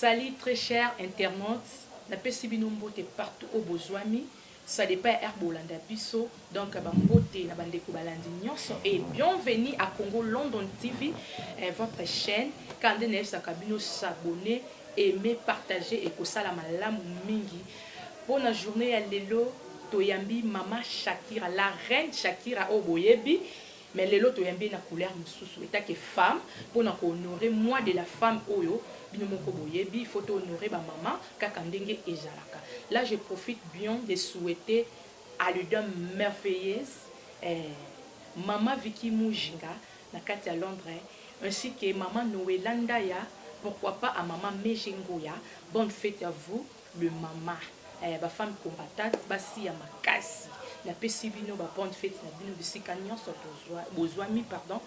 Salut très cher internaute, napesi bino mbote partout oyo bozwami, ça dépend ya heure bolanda biso, donc ba mbote na bandeko balandi nyonso et bienvenue à Congo London TV, votre chaîne. Kaka nde nayebisaka bino, s'abonner, aimer, partager ekosala malamu mingi. Mpona journée ya lelo, toyambi mama Shakira, la reine Shakira oyo boyebi, mais lelo toyambi na couleur mosusu etake femme, mpona kohonorer mois de la femme oyo bino moko boyebi. Il faut tohonorer bamama kaka ndenge ezalaka. Là, je profite bien de souhaiter à l'udame merveilleuse, mama Vicky Mujinga na kati ya Londres, ainsi que mama Noëlla Ndaya, pourquoi pas à mama Meje Ngoya. Bonne fête à vous le mama, bafemme combattante, basi ya makasi. Napesi bino ba bonne fête na bino bisika nyonso bozwami. Pardon,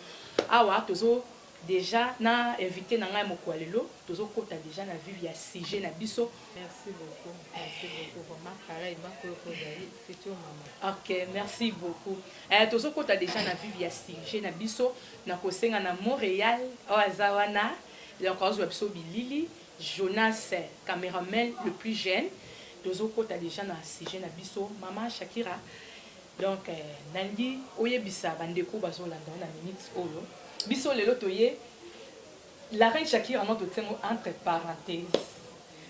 awa tozo déjà na invité na ngai mokolo ya lelo, tozokɔta déjà na vif ya sujet na biso. Merci beaucoup, merci beaucoup vraiment. Pareillement koyo kozali future maman. Ok, merci beaucoup. Tozokɔta déjà na vif ya sujet na biso. Na kosenga na Montréal oyo aza wana, donc azwa biso bilili, Jonas, caméraman le plus jeune. Tozokɔta déjà na sujet na biso. Mama Shakira, donc nalingi oyebisa bandeko bazolanda na minute oyo biso lelo toye la reine Shakira no totiango entre parenthèse,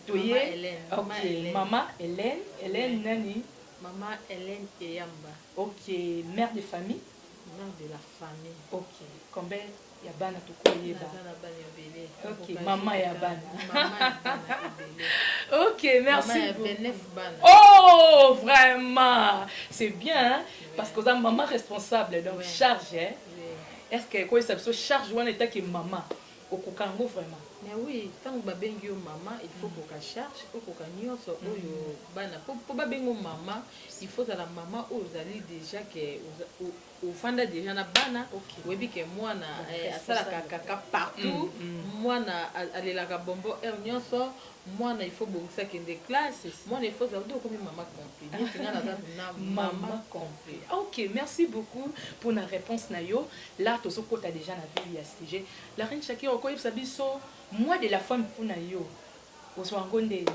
toye Mama Hélène, Mama Ok. Hélène. Mama Hélène, Hélène nani? Mama Hélène Eyamba. Ok, mère de famille. Mère de la famille. Ok, combien ya bana tokoyeba? Naza na bana ebele. Ok, mama ya bana. Mama ya bana ebele. Ok, merci Mama ya beaucoup. 29 bana. Oh, vraiment, c'est bien, hein? Parce que oza maman responsable, donc charge, hein? Oui. Est ce que koyesa biso charge wana etake mama okoka yango vraiment? Mais oui, ntango babengi yo mama, il faut koka charge, okoka nyonso oyo bana po babengi yo mama. Il faut ozala mama oyo ozali déjà ke ofanda déjà na bana. Oyebi ke mwana responsable. Asalaka kaka partout. Mwana alelaka bonbon heure nyonso. Mwana il faut bongisa akende classe. Mwana il faut ozala nde okomi mama complet. Neti nga naza na mama complet. Ok, merci beaucoup pour la réponse na yo. Là, tozokota déjà na vif ya sujet. La reine Shakira, okoyebisa biso mois de la femme mpona yo, ozwa yango ndeni?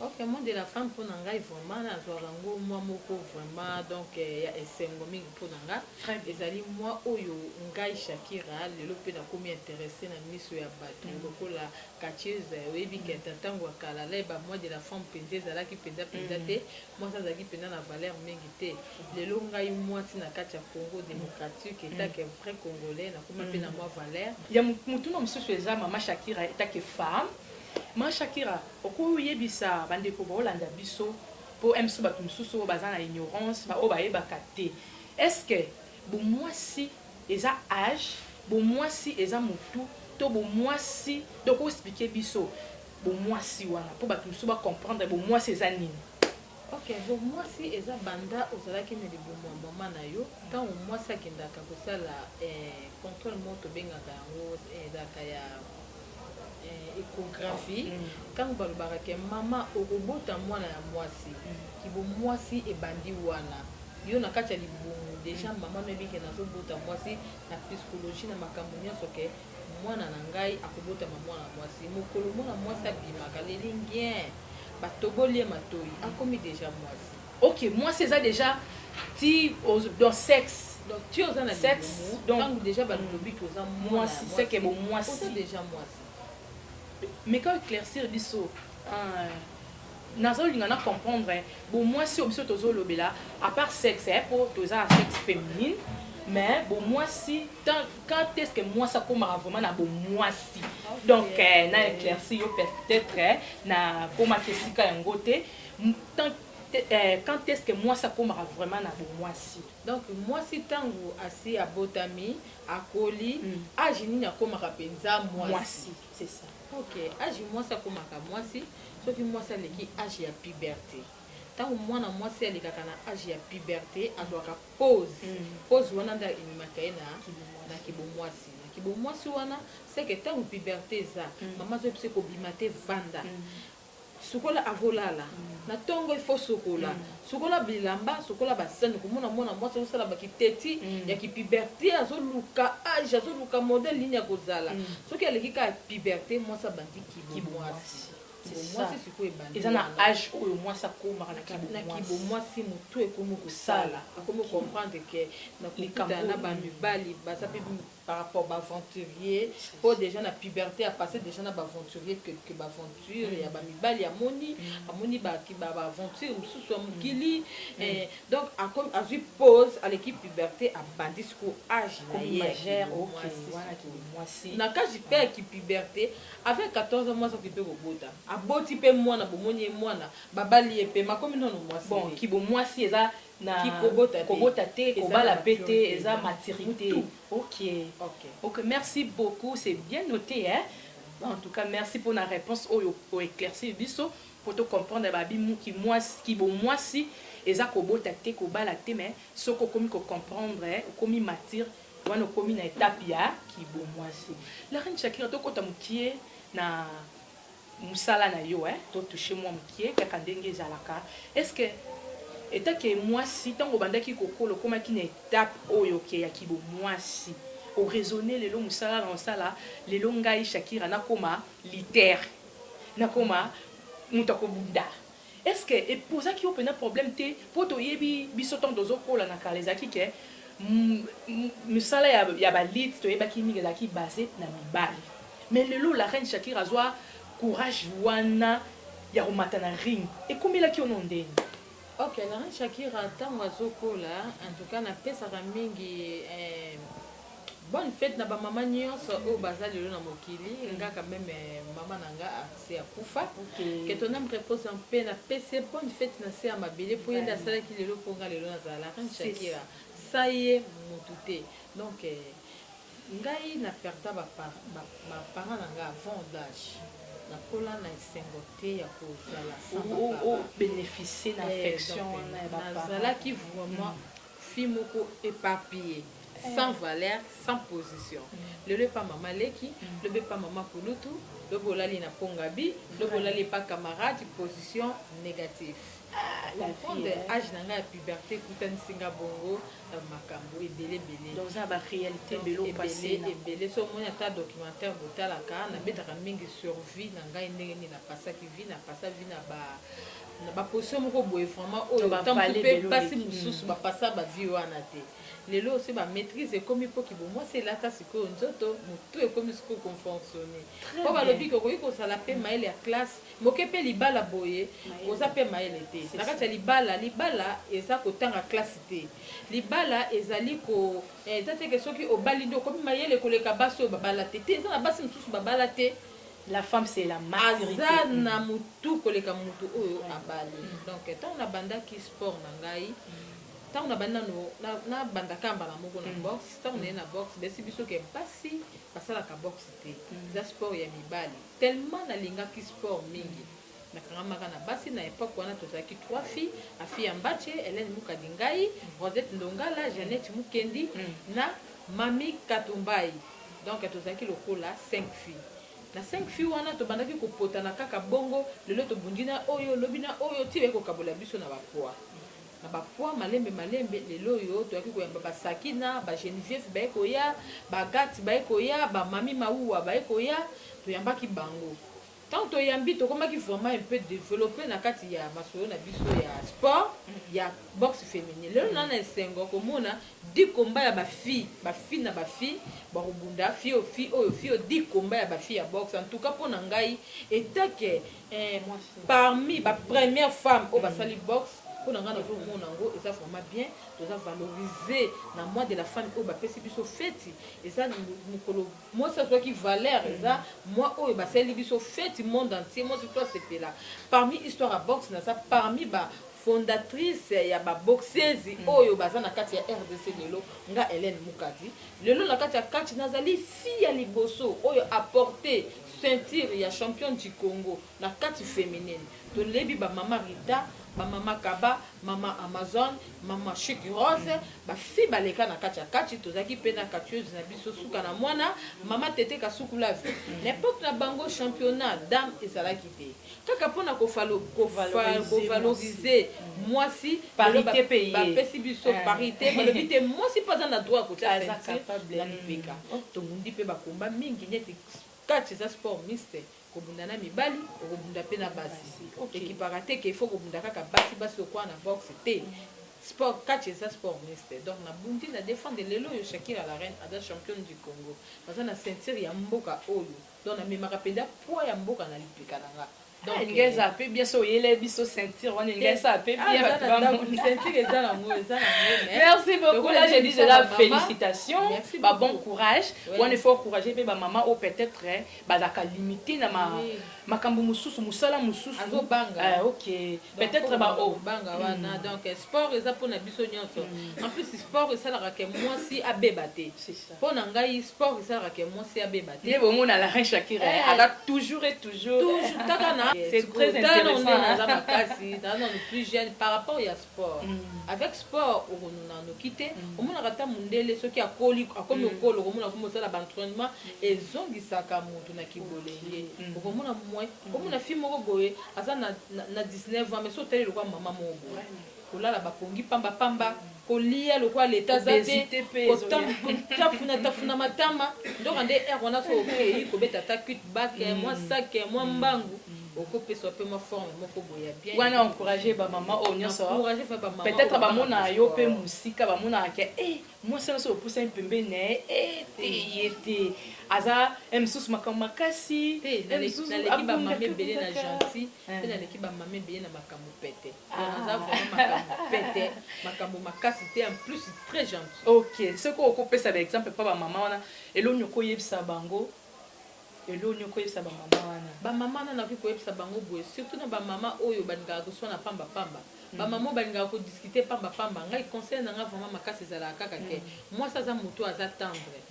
Ok, mois de la femme mpo na ngai, vraiment nazwaka yango mwa moko vraiment, donc ya esengo mingi mpo na nga. Très bien. Ezali mwa oyo ngai Shakira lelo mpe nakomi intéressé na miso ya bato lokola catcheuse. Oyebi ke ata ntango ya kala la ba mois de la femme mpenza ezalaki mpenza mpenza te. Mwasi azalaki mpenza na valeur mingi te. Lelo ngai mwasi na kati ya Congo démocratique, etake vrai Congolais, nakomi mpe na mwa valeur. Ya motuna mosusu eza, mama Shakira, etake femme, mama Shakira, okoyebisa bandeko baolanda biso, mpo mso bato mosusu oyo baza na ignorance, baoyo bayebaka te, est ce que bomwasi eza âge, bomwasi eza motu, to bomwasi, donc oexpliquer biso bomwasi wana mpo bato mosusu bacomprendre bomwasi eza nini? Ok, bon, mwasi eza banda ozalaki na libumu ya mama na yo. Ntango mwasi akendaka kosala contrôle moko tobengaka yango, ezalaka ya échographie, ntango balobaka ke mama okobota mwana ya mwasi, kibomwasi ebandi wana. Yo na kati ya libumu déjà, mama noyebi ke nazobota mwasi, na psychologie na makambo nyonso ke mwana na ngai akobotama mwana mwasi. Mokolo mwana mwasi abimaka lelingi, batoboli ye matoi, akomi déjà mwasi. Ok, mwasi eza déjà ti dans sexe. Donc ti oza na sexe, libumu, donc ntango déjà balobi ke oza mwana mwasi, c'est que bon mwasi. Oza déjà mwasi. Mais quand éclaircir biso, nazolinga na comprendre bomwasi oyo biso tozolobela, à part sexe, po toza na sexe féminine, mais bomwasi, quand est ce que mwasi akomaka vraiment na bomwasi? Donc na éclaircir yo peut-être, na komaka esika yango te. Quand est ce que mwasi akomaka vraiment na bomwasi? Donc mwasi, ntango asi abotami, akoli, age nini akomaka mpenza mwasi? Mwasi, c'est ça. Ok, age mwasi akomaka mwasi, soki mwasi aleki age ya puberté. Ntango mwana mwasi alekaka na age ya puberté, azwaka pause. Pause wana nde ememaka ye na kibomwasi. Na kibomwasi wana, seke ntango puberté eza, mama azoyebisa kobima te, vanda. Sukola avolala na ntongo, ifo sukola, sukola bilamba, sukola basani. Komona mwana mwasi azosala bakiteti ya kipuberté, azoluka âge, azoluka modèle nini ya kozala. Soki aleki kaka puberté, mwasi abandi kibomwasi. Kibomwasi sikoyo ebandi. Eza na âge oyo mwasi akomaka na na kibomwasi, motu ekomi kosala, akomi comprendre ke na kokutana na bamibali baza mpe par rapport baaventurier, mpo déjà na puberté apasse déjà na baaventurier, que baaventure ya bamibali amoni, amoni baaventure mosusu ya mokili. Donc azwi pause, aleki puberté, abandi sikoyo âge na ye. Na kati mpe ya kipuberté, avec 14 ans, mwasi akoki mpe kobota, aboti mpe mwana, bomoni ye mwana, babali ye mpe makomi nono mwasi. Bon, kibomwasi eza na kobota te, kobala mpe te, eza maturité. Ok, merci beaucoup, c'est bien noté, hein. En tout cas, merci pour la réponse oyo oéclaircir biso po to comprendre. Babi kibomwasi eza kobota te, kobala te, mais soki okomi kocomprendre, okomi mature, wana okomi na étape ya kibomwasi. La reine Shakira, tokɔta mokie na mosala na yo, totouche mwa mokie kaka ndenge ezalaka. Est ce que etake mwasi, ntango obandaki kokola, okomaki na étape oyo ke ya kibomwasi, oraisonne lelo mosala na osala lelo, ngai Shakira nakoma lutteur, nakoma moto akobunda, est ce que epozaki yo mpena problème te? Mpo toyebi biso, ntango tozokola na kala, ezalaki ke mosala ya balutte toyebaki mingi ezalaki base na mibali. Mais lelo la reine Shakira azwa courage wana ya komata na ring, ekomelaki yo no ndeni? Ok, la reine Shakira ntango azokola, en tout cas napesaka mingi bonne fête na bamama nyonso oyo baza lelo na mokili. Nga quand même, mama na nga ase akufa, que ton âme repose en paix. Napesi ye bonne fête na se ya mabele, mpo ye nde asalaki lelo mpo nga lelo nazala la reine Shakira. Sa ye motu te. Donc ngai na perda baparent na nga avant d'âge. Nakola na esengo te ya kozala sans baparent. Obénéficie na affection wana ya baparent. Nazalaki vraiment fille moko éparpillée, sans valeur, sans position. Lelo epa mama leki, lobi epa mama kulutu, lobi olali na pongabi, lobi olali epa camarade, position négative. Comprendre, âge na ngai ya puberté ekutanisi nga bongo na makambo ebele ebele. Donc oza baréalité ebele opase. Ebele. So omoni ata documentaire botalaka, nabetaka mingi sur vie na ngai, ndenge nini napasaki vie, napasa vie na ba na baposition moko boye vraiment oyo ntango mpe mpasi mosusu bapasa bavie wana te. Lelo osi bamaîtrise ekomi, mpo kibomwasi elata sikoyo nzoto, motu ekomi sikoyo kofonctionne, mpo balobi ke okoki kozala mpe mayele ya classe moke mpe libala boye, oza mpe mayele te na kati ya libala. Libala eza kotanga classe te. Libala ezali ko eza te ke soki obali nde okomi mayele koleka basi oyo babala te. Te, eza na basi mosusu babala te. La femme, c'est la maturité. Aza na motu koleka motu oyo abali. Donc ntango nabandaki sport na ngai, ntango nabandi nano, nabandaka mbala moko na boxe. Ntango naye na boxe, besi biso ke mpasi basalaka boxe te, eza sport ya mibali. Tellement nalingaki sport mingi, nakangamaka na basi. Na époque wana tozalaki trois filles: Afi ya Mbache, Hélène Mukadi, ngai Rosette Ndongala, Jeannette Mukendi na Mami Katumbai. Donc tozalaki lokola cinq filles. Na cinq filles wana tobandaki kopotana kaka bongo. Lelo tobundi na oyo, lobi na oyo, ti baye kokabola biso na bapoids, na bapoids, malembe malembe. Lelo oyo toyaki koyamba basakina, bageneviève baye koya, bagati baye koya, bamami mauwa baye koya. Toyambaki bango. Ntango toyambi, tokomaki vraiment un peu développé na kati ya masolo na biso ya sport ya boxe féminine. Lelo na esengo komona 10 combats ya bafille, bafille na bafille bakobunda, fille oyo, fille oyo, fille oyo, 10 combats ya bafille ya boxe. En tout cas mpo na ngai etake parmi bapremière femme oyo basali boxe, mpo na ngai nazomona yango eza vraiment bien. Toza valorise na mois de la femme oyo bapesi biso feti. Eza mokolo mwasi azwaki valeur, eza mois oyo basaleli biso feti monde entier, mwasi to asepela. Parmi histoire ya boxe, naza parmi ba fondatrice ya baboxeuse oyo baza na kati ya RDC lelo. Nga Hélène Mukadi, lelo na kati ya kati nazali fille ya liboso oyo apporte ceinture ya championne du Congo na kati féminine. Tolebi bamama Rita. Bamama Kaba, mama Amazon, mama Chik Rose, bafille baleka na kati ya kati. Tozalaki mpe na catcheuse na biso, suka na mwana mama Tete Kasukulavi. Na époque na bango, championnat dame ezalaki te, kaka mpona kovaloriser mwasi. Parité mpe ye. Bapesi biso parité. Balobi te mwasi mpe aza na droit ya kotia ceinture na lipeka. Tobundi mpe bakomba mingi, neti catch eza sport mixte, kobunda na mibali, okobunda mpe na basi. Ekipaka te ke ifo kobunda kaka basi basi okwa na boxe te. Sport catch eza sport mixte. Donc nabundi, na défendre. Lelo oyo Shakira la reine aza championne du Congo, aza na ceinture ya mboka oyo. Donc namemaka mpenza poids ya mboka na lipeka na nga. Donc elingi eza mpe bien so oyele biso ceinture wana, elingi eza mpe bien bato bamona. Ceinture eza nango, eza nango. Merci beaucoup. Là, je dis déjà félicitations, ba bon courage. Wana il faut encourager mpe bamama oyo peut-être bazalaka limité na makambo mosusu, mosala mosusu. Azobanga. Ok, peut-être ba oyo banga wana. Donc sport eza mpona biso nyonso. En plus, sport esalaka ke mwasi abeba te. Mpo na ngai, sport esalaka ke mwasi abeba te. Nde bomona la reine Shakira aza toujours et toujours. Toujours kaka na C'est très intéressant. Naza makasi, naza nano plus jeune par rapport ya sport. Avec sport, okonona noki te. Omonaka ata mondele soki akoli, akomi okolo, okomona komi osala baentraînement, ezongisaka moto na kibolenge. Okomona moi, okomona fille moko boye aza na 19 ans, mais so otali, lokwa mama moko boye, kolala bapongi pambapamba, kolia lokwa leta aza te, kotafuna tafuna matama. Ndoka nde aire wana, so okei kobeta ata cut back, mwa sac, mwa mbangu, okopesa mpe mwa forme moko boye ya bien. Wana encourage bamama oyo nyonso peut-être bamonaka yo mpe mosika, bamonaka ke e mwasi nyonso opusani pembeni na ye, e te, ye te, aza mosusu makambo makasi. Te, naleki bamama ebele na gentil mpe naleki bamama ebele na makambo pete. Naza vraiment makambo pete, makambo makasi te, en plus très gentil. Ok, soki okopesa baexemple mpa bamama wana, eloni okoyebisa bango? Eloni okoyebisa bamama wana? Bamama wana, nakoki koyebisa bango boye, surtout na bamama oyo balingaka koswana pambapamba, bamama oyo balingaka kodiscuter pambapamba. Ngai, conseil na nga vraiment makasi ezalaka kaka ke mwasi aza moto aza tendre.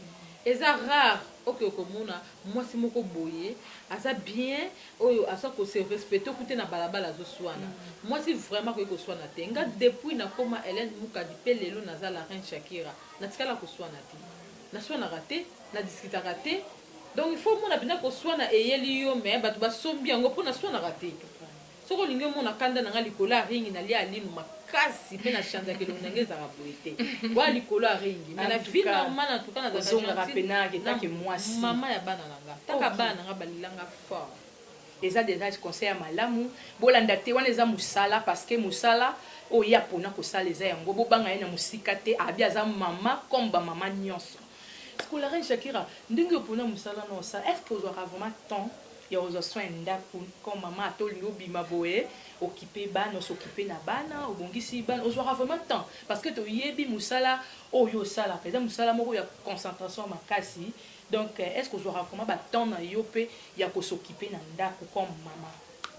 Eza rare okoki komona mwasi moko boye aza bien, oyo aza kose respecter, okute na balabala azoswana. Mwasi vraiment akoki koswana te. Nga, depuis nakoma Hélène Mukadi mpe lelo naza la reine Shakira, natikala koswana te, naswanaka te, nadiscutaka te. Donc il faut omona mpenza koswana eyeli yo, mais bato basombi yango mpo naswanaka te. Soki olingi omona kanda na nga likolo ya ringi, nalia alinu makasi mpe na changeaka elongi na ngai, ezalaka boye te wa likolo ya ringi. Mais na vie normale, en tout cas, nazalaka pena etake mwasi. Mama ya bana na nga, taka bana na nga balilanga fort. Eza déjà conseil ya malamu. Bolanda te, wana eza mosala, parce que mosala oyo ya mpona kosala eza yango. Bobanga ye na mosika te, abi aza mama comme bamama nyonso. Parce la reine Shakira, ndenge opona mosala na osala, est ce que ozwaka vraiment temps ya kozwa soin ya ndako comme mama? Ata olingi obima boye, okipe bana, os'occuper na bana, obongisi bana, ozwaka vraiment temps? Parce que toyebi mosala oyo osalaka eza mosala moko ya concentration makasi. Donc est ce que ozwaka vraiment batemps na yo mpe ya kos'occuper na ndako comme mama?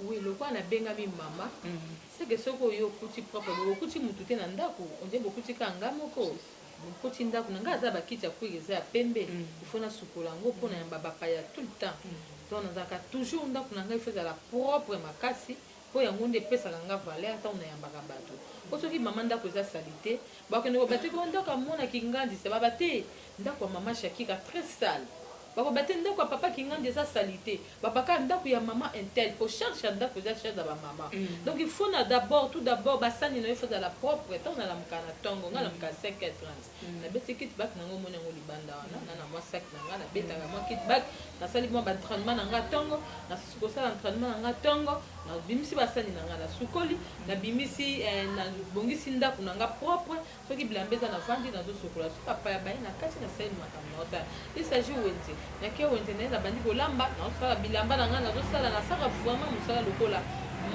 Oui, lokola nabengami mama, seke soki oyo okuti propre, okuti mutu te na ndako, ondie bokuti kaka nga moko. Bokoti ndako na ngai, aza bakiti ya cuir, eza ya pembe, ifo nasukola yango mpona yamba bapaya tout le temps. Donc nazalaka toujours, ndako na ngai ifo ezala propre makasi, mpo yango nde epesaka nga valeur ntango nayambaka bato. Mpo soki mama ndako eza sali te, bakende koba te ko ndako amonaki ngandisa, baba te ndako ya mama Shakira très sale, bakoba te ndako ya papa Kingandi eza sali te, babaka ndako ya mama intel, po charge ya ndako eza charge ya bamama. Donc il faut na d'abord, tout d'abord, basani na yo faut ezala propre. Ntango nalamuka na ntongo, ngai nalamuka 5h30, nabeti kit bak nango, omoni yango libanda wana, na mwa sac na ngai, nabetaka mwa kit bak, nasali mwa baentraînement na ngai ntongo, nasusi kosala entraînement na ngai ntongo, nabimisi basani na ngai, nasukoli, nabimisi, nabongisi ndako na ngai propre. Soki bilamba eza, navandi, nazosokola. Soki bapaya baye na kati, nasali makambo naosala. Il s'agit wenze, nake wenze naye, nabandi kolamba, naosala bilamba na ngai, nazosala, nasaka vraiment mosala lokola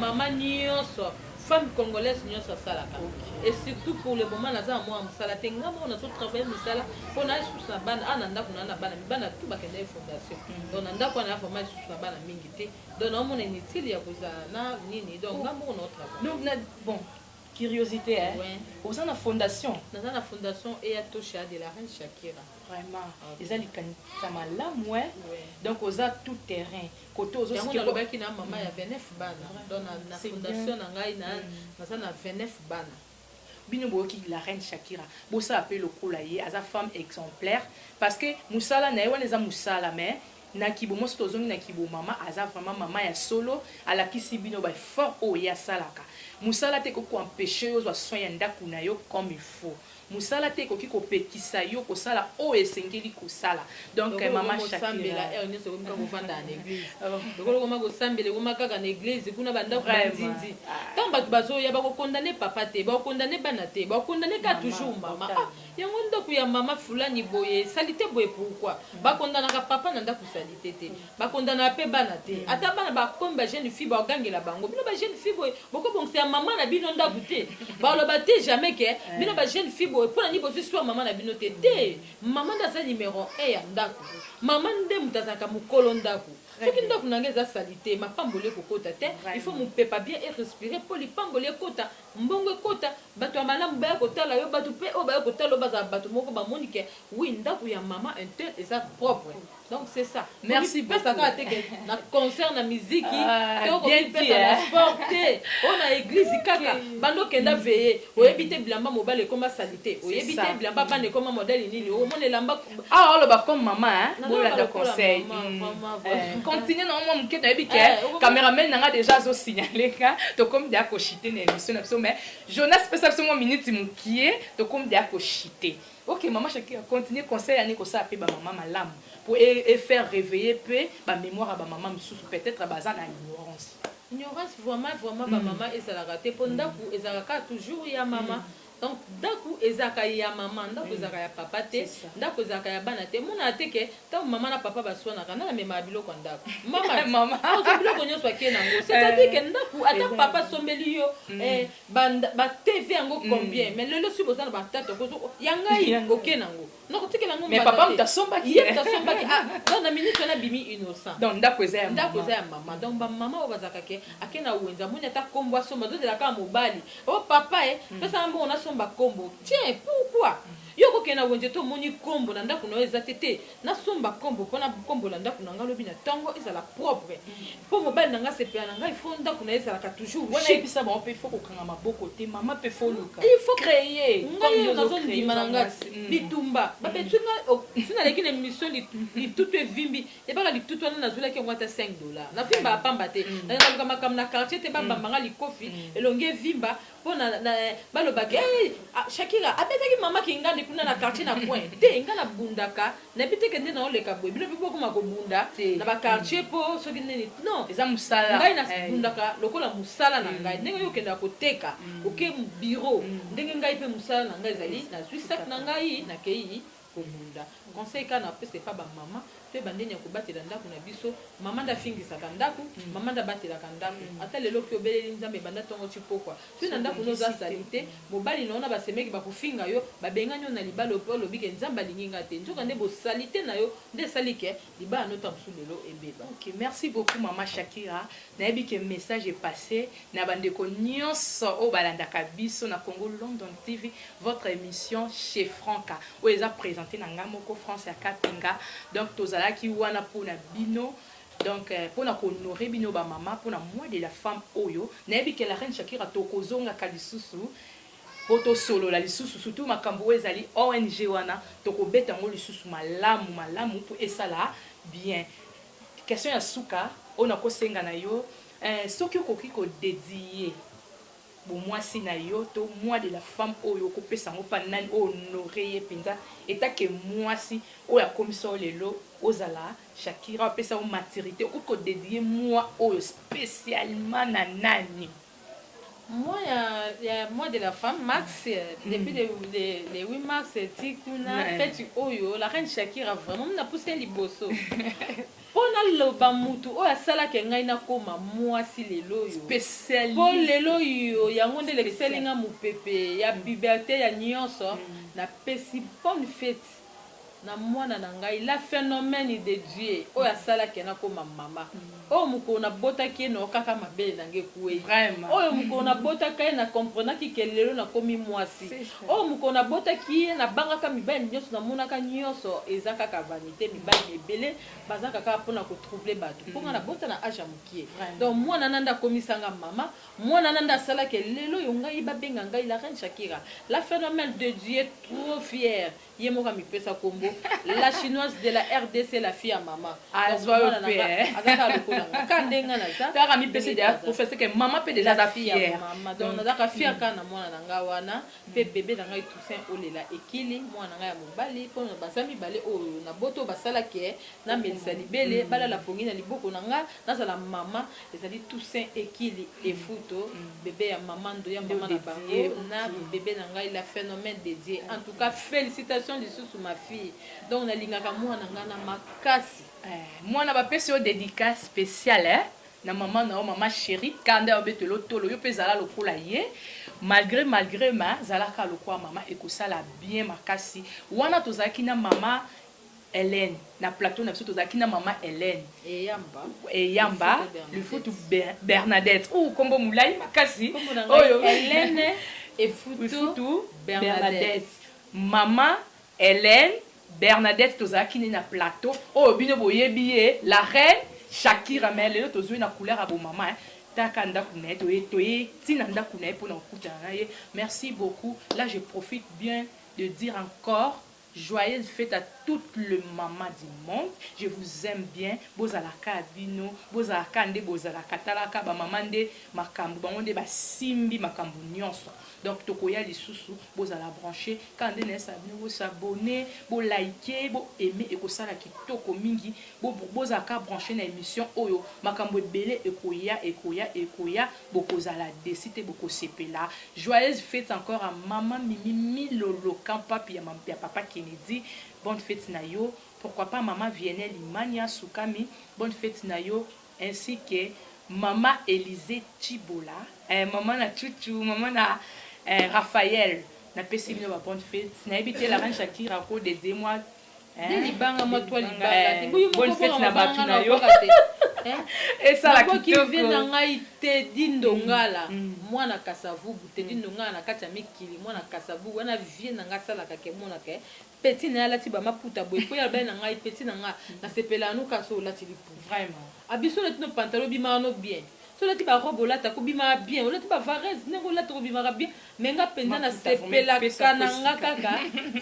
mama nyonso, femme congolaise nyonso asalaka. Et surtout, pour le moment, naza na mwa mosala te. Nga moko nazotravaille mosala mpo na lisusu na bana a na ndako na bana bana tu bakenda ye fondation. Donc na ndako wana, vraiment lisusu na bana mingi te. Donc naomona inutile ya kozala na nini. Donc nga moko naotravaille. Donc na bon. Curiosité, hein? Ouais. Oza na fondation? Naza na fondation Eya Tosha de la reine Shakira. Vraiment. Okay. Eza likanisa malamu, hein? Ouais. Donc oza tout terrain. Kote ozo Yango sike nalobaki na mama ya 29 bana. Donc na C'est fondation na ngai na naza na 29 bana. Bino boyoki la reine Shakira, bosala mpe lokola ye, aza femme exemplaire parce que mosala na ye wana eza mosala, mais na kibomoso tozongi na kibomama, aza vraiment mama ya solo. Alakisi bino baeffort oyo ye asalaka. Mosala te ekoki koempêcher yo ozwa soin ya ndako na yo comme il faut. Mosala te ekoki kopekisa yo kosala oyo esengeli kosala. Donc mama Shakira, Shakira nyonso ekomi kaka kovanda na église. Oh. Lokolo koma kosambela, ekoma kaka na église kuna, bandako Vraiment. banzinzi. Ntango bato bazoya, bakokondane papa te, bakokondane bana te, bakokondane kaka Mama, toujours mama. otala. Ah, yango ndako ya mama fulani boye esali te boye, pourquoi bakondanaka papa na ndako esali te? Te, bakondanaka mpe bana te. Ata bana bakomi bajeune fille, bagangela bango: "Bino bajeune fille boye, bokobongisa ya mama na bino ndako te." Baloba te jamais ke bino bajeune fille boye, mpona nini bozwi swa mama na bino te? Te, mama nde aza numero 1 ya ndako, mama nde moto azalaka mokolo ndako. Soki ndako na ngai eza sali te, mapamboli ekokota te. Il faut mopepa bien e respire mpo lipamboli ekota, mbongo ekota, bato ya malamu baya kotala yo, bato mpe oyo baya kotala yo bazala bato moko bamoni ke oui, ndako ya mama untel eza propre. Donc c'est ça. Merci. Pesa kaka te ke na concert, na miziki, Ah, to bien kopesa dit, na hein. sport te, oyo na église kaka. Bando okenda veye, oyebi te bilamba mobali ekoma sali te, oyebi ça. te bilamba bana ekoma modèle nini, omona elamba. Awa oloba comme mama, hein? Nazoloba Bolanda lokola conseil. mama, vraiment, vraiment. Continue na mwa moke, toyebi ke cameraman nanga déjà azosignale ka tokomi deya koshite na émission na biso, mais Jonas, pesa biso mwa minute mokie, tokomi deya koshite. Ok, mama Shakira, continue. Conseil yani kosala mpe bamama malamu po e faire réveiller mpe bamémoire ya bamama mosusu, peut-être baza na ignorance. Ignorance, vraiment, vraiment. Bamama ezalaka te, mpo ndako ezalaka kaka toujours ya mama. Donc ndako ezalaka ya mama, ndako ezalaka ya papa te. C'est ça. Ndako ezalaka ya bana te. Monana te ke ntango mama na papa baswanaka, nana amemaka biloko ya ndako? Mama. Mama. Ozwa biloko nyonso, ake nango. C'est-à-dire ke ndako, ata papa asombeli yo batv yango combien, mais lelo soki boza na batata, okozo ya ngai Ya ngai. Oke nango, nakotikela yango Mais mbanda papa te. moto asombaki. Ye moto asombaki. Ah, donc na minute wana abimi innocent. Donc ndako eza ya Ndako mama. eza ya mama. Donc bamama oyo bazalaka ke ake na wenze, amoni ata kombo asomba, azozela kaka mobali o papa e pesanga mbongo nasomba kombo. Tiens, pourquoi yo okokende na wenze to omoni kombo na ndako na yo eza te? Te, nasomba kombo mpona kombo na ndako na ngai lobi na ntongo ezala propre, mpo mobali na ngai sepela na ngai. Faut ndako na ye ezalaka toujours Wana chic. yebisa bango mpe, faut kokanga maboko te, mama mpe faut luka Il faut créer. Ngai oyo nazondima na ngai bitumba babetui ngai si naleki na émission, litutu evimbi, ebaka litutu wana nazwelaki yango ata 5 $. Navimbaka pamba te, naluka makambo na quartier te, babambanga likofi, elongi evimba mpo balobaki: "Hey, ah, Shakira abetaki mama kingandi kuna na quartier na coin." Te, ngai nabundaka, nayebi te ke nde naoleka boye, bino mpe bokoma kobunda Te. na baquartier mpo soki nini. Non. Eza mosala. Ngai nabundaka lokola mosala na ngai, ndenge oyo okendaka koteka, oke bureau, ndenge ngai mpe mosala na ngai ezali, nazwi sac na ngai, nakei kobunda. Conseil kaka napesa epa bamama, toyeba ndenge ya kobatela ndako na biso. Mama nde afingisaka ndako, mama nde abatelaka ndako. Ata lelo oki obeleli Nzambe ebanda ntongo ti pokwa, soki na ndako no oza sali te, mobali na yo na basemeki bakofinga yo, babengani yo na libala mpe olobi ke Nzambe alingi nga te. Nzoka nde bosali te na yo nde esali ke libala no ta mosusu lelo ebeba. Ok, merci beaucoup mama Shakira. Nayebi ke message est passé na bandeko nyonso oyo balandaka biso na Congo London TV, votre émission Chez Franca oyo eza présenté na ngai moko, France ya Kapinga. Donc tozalaki wana mpona bino, donc mpona kohonorer bino bamama mpona mois de la femme oyo. Nayebi ke la reine Shakira, tokozongaka lisusu mpo tosolola lisusu, surtout makambo oyo ezali ONG wana, tokobeta yango lisusu malamu malamu mpo esala bien. Question ya suka oyo nakosenga na yo, soki okoki kodédier bomwasi na yo to mois de la femme oyo, okopesa yango mpa nani oyo honore ye mpenza etake mwasi oyo akomisa yo lelo ozala Shakira, apesa yo maturité? Okoki kodédier mois oyo spécialement na nani? Moi, ya mois de la femme, mars, depuis le 8 mars ti kuna, fête oyo, la reine Shakira vraiment napusi ye liboso mpo naloba mutu oyo asalaki ngai nakóma mwasi lelo oyo. Spécialiste. Mpo lelo oyo yango nde elekiseli nga mopepe ya puberté ya nyonso. Napesi bonne fête na mwana na ngai, la phénomène de Dieu oyo asalaki nakóma mama. Oyo mokolo nabotaki ye nayokaka mabele na nga ekueyi. Vraiment. Oyo mokolo nabotaka ye na comprenaki que lelo nakomi mwasi. Oyo mokolo nabotaki ye nabangaka mibali nionso namonaka nionso eza kaka vanite mibali ebele bazalaka kaka pona ko troubler batu po nga nabota na age ya mukie donc mwana na nde akomisa nga mama mwana na nde asala que lelo oyo ngai babenga ngai la reine Shakira la phenomène de Dieu trop fière Ye moko amipesa kombo la chinoise de la rdc la fille à maman. Azwa yo pe eh. Aza kaka lokola nga. Kaka ndenge nga naza. Kaka amipesi dejà trophee c'est que maman pe dejà aza fière. Maman donc nazalaka fière kaka na mwana na nga wana pe bebe na ngai Toussaint Olela Ekili mwana na ngai ya mobali po baza mibale oyo na bota oyo basala que namelisa libele balala pongi na liboko na nga nazala maman Ezali Toussaint Ekili Efuto, bebe ya maman Ndoya maman na bango na bebe na ngai la phenomène dedie. En tout cas felicitations lisusu ma fille. Donc nalingaka mwana nga na makasi. Eh, mwana bapesi yo dedicace spéciale eh? na mama na yo mama chérie kanda yo betelo tolo yo mpe zala lokola ye malgré malgré ma zalaka lokola mama ekosala bien makasi wana tozalaki na mama Helène na plateau na biso tozalaki na mama Helène Eyamba Eyamba Lifutu Bernadette ou kombo mulayi makasi oyo Helène Efutu Bernadette mama Helène Bernadette tozalaki ne na plateau oyo bino boyebi ye la reine Shakira mais lelo tozui na couleur ya bo mama hein taka ndaku na ye toye toye ti na ndaku na ye pona kokutana na ye merci beaucoup là je profite bien de dire encore Joyeuse fete à toutes le maman du monde je vous aime bien bozala ka bino bozala ka nde bozalaka tala ka ba maman nde makambu bango nde basimbi makambu nionso donc tokoya lisusu bozala branche kaka nde nayesaka bino bo s'abonner bo like bo aimer ekosala kitoko mingi bozala ka branche na emission oyo makambu ebele ekoya ekoya ekoya Bokozala deçu te bokosepela. Joyeuse fete encore à maman Mimi Milolo camp papi ya ya papa Kennedy bonne fete na yo pourquoi pas maman Vienney Limania Sukami bonne fete na yo ainsi que maman Elysee Tshibola eh maman na Tchutchu maman na eh Raphaël napesi bino ba bonne fete nayebi te la reine Shakira ako dedier moi Nde libanga mwa toi libanga te. Boyo moko bonne na batu na yo. Esala kitoko. Vie na ngai Teddy Ndongala mwana Kasavubu Teddy Ndongala na kati ya mikili mwana Kasavubu wana vie na ngai asalaka ke monaka eh petit na ye alati ba maputa boye po ye alobaki na ngai petit na ngai nasepelaka no kaka soki olati liputa. Vraiment. Abi soki olati no pantalon obimaka no bien. Soki olati ba robe olataka obimaka bien olati ba varese ndenge olata obimaka bien. Mais nga penza na sepelaka na nga kaka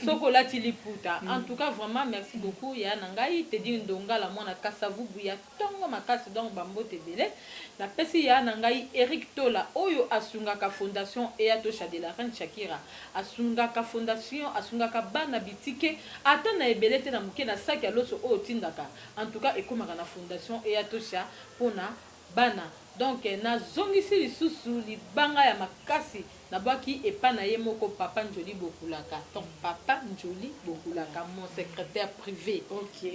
soki olati liputa en tout cas vraiment merci beaucoup yaya na ngai Teddy Ndongala mwana Kasavubu ya tongo makasi donc ba mbote ebele na pesi yaya na ngai Eric Tola oyo asungaka fondation Eatosha de la reine Shakira asungaka fondation asungaka bana bitike ata na ebele te na muke na sac ya loso oyo otindaka en tout cas ekomaka na fondation Eatosha pona bana donc na zongisi lisusu libanga ya makasi na bwaki epa na ye moko papa ndjoli bokulaka donc papa ndjoli bokulaka mon secretaire prive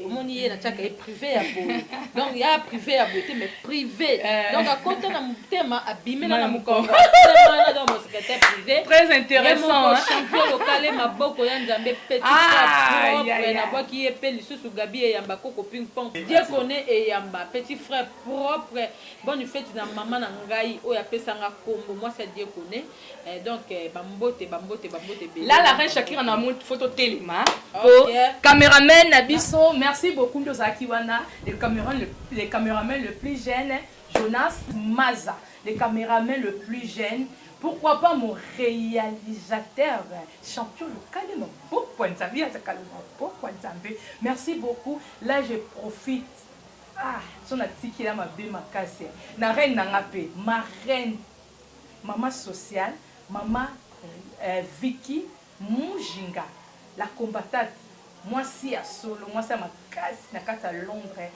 omoni ye na tiaka ye prive ya boye donc ya prive ya boye te mais prive donc akota na motema abimela na mokongo atelema donc mon secretaire prive très intéressant hein? champion lokale maboko ya nzambe petit ah, propre na bwaki ye pe lisusu gabi eyamba koko ping pong Dieu connaît eyamba petit frère propre bonne fete na maman na ngai oyo apesa nga kombo mwasi ya Dieu connait eh, donc eh, ba mbote ba mbote ba mbote ebele Là la reine Shakira na moni faut totelema po cameraman na biso merci beaucoup nde ozalaki wana le cameraman le, le cameraman le plus jeune Jonas Maza le cameraman le plus jeune pourquoi pas mon réalisateur champion local maboko ya Nzambe azaka maboko ya Nzambe merci beaucoup là je profite Ah so na tikela mabe makasi na reine na nga pe ma reine mama sociale mama eh, Vicky Mujinga la combattate mwasi ya solo mwasi ya makasi na kati ya Londres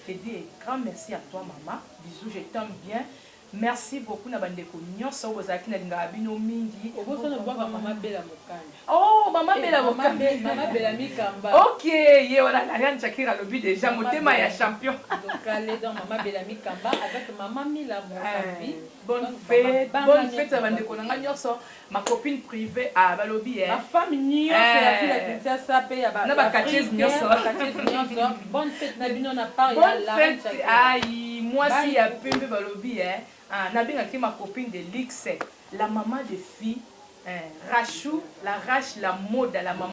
je dis grand merci à toi mama bisous je t'aime bien Merci beaucoup na ba ndeko nionso oyo bozalaki na lingaka bino mingi. Obosani obwaka mama Bella Mokanda. Oh mama Bella Mokanda. Mama Bella Mikamba. Ok ye wana Ariane Shakira alobi dejà motema ya champion. Lokale donc mama Bella Mikamba avec mama Mila Mokambi. Bonne fête, bonne fête na ba ndeko na nga nionso, ma copine privée ah balobi eh. Ba femme nionso ya ville ya Kinshasa pe ya ba na ba quartiers nionso. Ba quartiers nionso. Bonne fête na bino na part ya Bonne fête aïe. Mwasi ya pembe balobi, eh? Ah, nabengaki ma copine de luxe, la maman de fille, eh, Rachou, la Rache, la Moda, la maman.